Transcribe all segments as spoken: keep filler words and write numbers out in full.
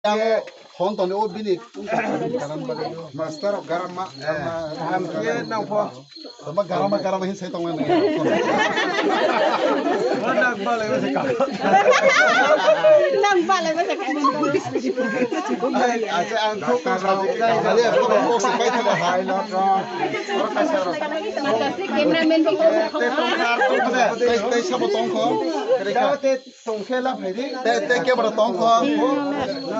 Yang phone toni o bini. Master of Garama. Kaham khe nang pho. Tama Garama Garama hin sai tongmani. Nang balai masa ka. Nang balai masa ka. Acha ang thok thok sa. Are ko ko se pai thok hai lo. Cameraman ko. Tei tei sabo tong kho. Tongkhe la phaidi. Te, te kebra tongkho.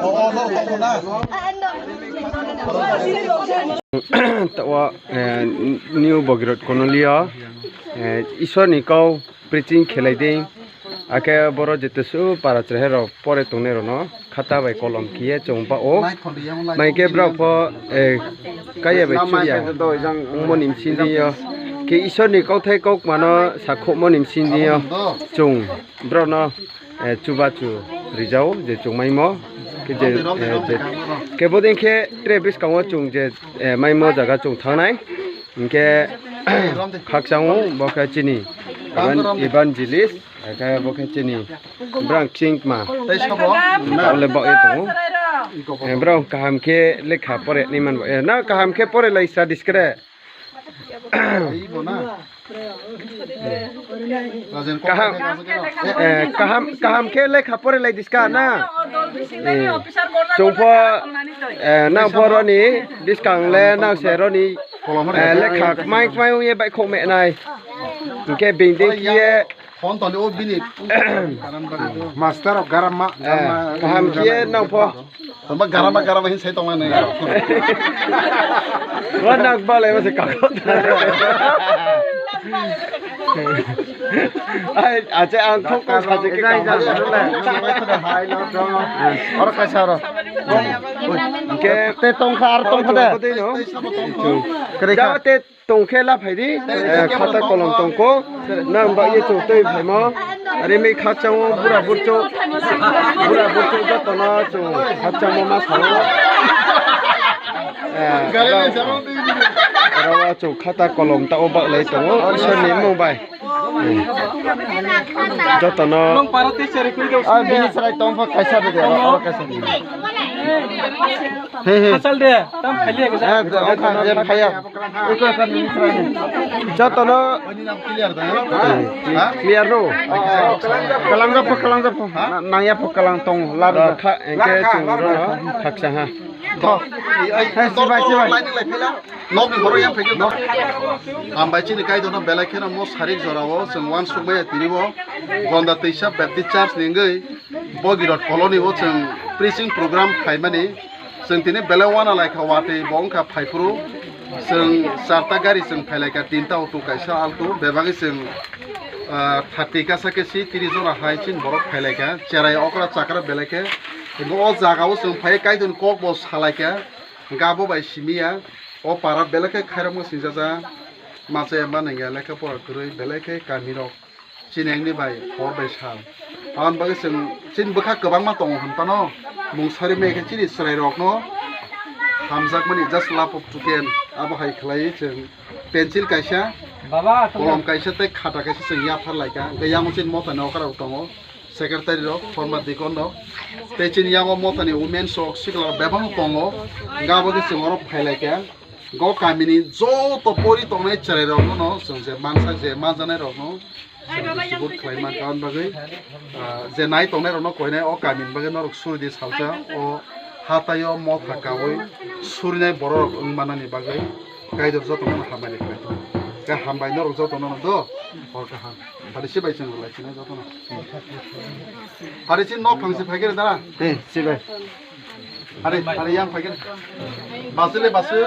O, o, no, tongkho na. Tawa, eh, New Bogirot Konolia, eh, Isor ni kau preaching khelai ding. Ake boro jetesu para chrehe rok pore tongnai rok no khata bai kolom kiye chong ba o. Mai ke brao pho, eh, kaya bai chuya. Moni msindi yo. Ke Isor ni kauthai kok mano sakhok moni msindi yo. Chong. Borokno, eh, chubachu rijao je chwngmaimo, khe je, eh, je, khe bodin khe tre bwskango chwng je, eh, maimo jaga chwng thangnai, hinkhe khakchangno bo khe chini evan-, evangelist, khe bo khe chini brang chingma. Tei sabo? Tole bo e tongo. Eh, borok kaham khe lekha pore ni manbo. Eh, na kaham khe pore lai sa diskre. Kaham, eh, kaham, kaham khe lekha pore lai diska na? Eh, chwng pho, eh, nang pho roni biskang le nang se roni, eh, lekha kmai kmai ungye bai khok menai. Hinkhe binding kiye. Phone toni o bini. Master of Garama. Eh, kaham kiye nang pho. Tama Garama Garama hin sai tongmani. Wa nak balai masa ka. Ai, acha ang thok thok sa je ke kaham. Hai lo. Oro kaisa oro. Ke te tongkha ar tongkha de. Kere kha. Tongkhe la phaidi, eh, khata kolom tongkho, nang bagwi chwng twi phaimo, rimwi khakchangma bura burchuk, bura burchuk jotono chwng khakchangma ma sao. Eh, oro, oro o chwng khata kolom ta o baklai tongo, Isor ni mung bai. Jotono. Ah, bini chwrai tongkho kaisa de, oro kaisa de. He, he. Hachal de, tam khali ek. Eh, ongkha, je phaya. Jotono clear no. Kalang japho, kalang japho. Nangya pho kalang tong, lab. Kha, engke chwng ro, khaksa ha. Tho. Hai, sibai, sibai. Nok ni borok yang phege nok. Hambai chini kaitor no belai kheno mo sarik jora o chwng wan sukmaya tini bo. Gonda Teisa Baptist Church ni wngwi Bogirot Colony o chwng preaching program khaimani. Chwng tini belai wana laikha watwi bo wngkha phaiphuru. Chwng charta gari chwng phailaikha, tinta auto kaisa alto, bebagwi chwng, ah, thirty kasa kesi tris jora hai chini borok phailaikha. Cherai okra chakra belai khe. Bo o jaga o chwng phai kaitor ni kok bo salaikha. Hwnkhe abo bai simi ya, o para belai khe khairokma singjajak, machaya manwi ya lekha pora kwrwi, belai khe kamirok chini wngni bai hor bai sal. Aboni bagwi chwng chini bwkha kwbangma tongo hwn phano, mung sari maya khe chini chwrairokno hamjakmani just love of student, abo hai khlaiwi chwng pencil kaisa, kolom kaisa tei khata kaisa chwng yapharlaikha, hwnkhe yango chini mothani okra rok tongo. Secretary rok, former deacon rok, tei chini yango mothani women sok sikla rok bebak tongo, hwnkhe abo khe chwng oro phailaikha. Go kamini joto pori tongnai chwrai rokno no chwng je mansak je manjanai rokno chwng distribute khlai mankha, aboni bagwi, ah, je nai tongnai rokno koinai o kamini bagwi norok suri di salsa o hataio motha kaui surinai borok rok wng manani bagwi kaitor jotono hambai rwkhlai tongo. Khe hambai norok jotono no do hor kaham. Hari se bai chwng lai sinai jotono. Hari se nok phang se phai khe dara. Eh, se bai. Hari, hari yang phai khe. Basu le basu.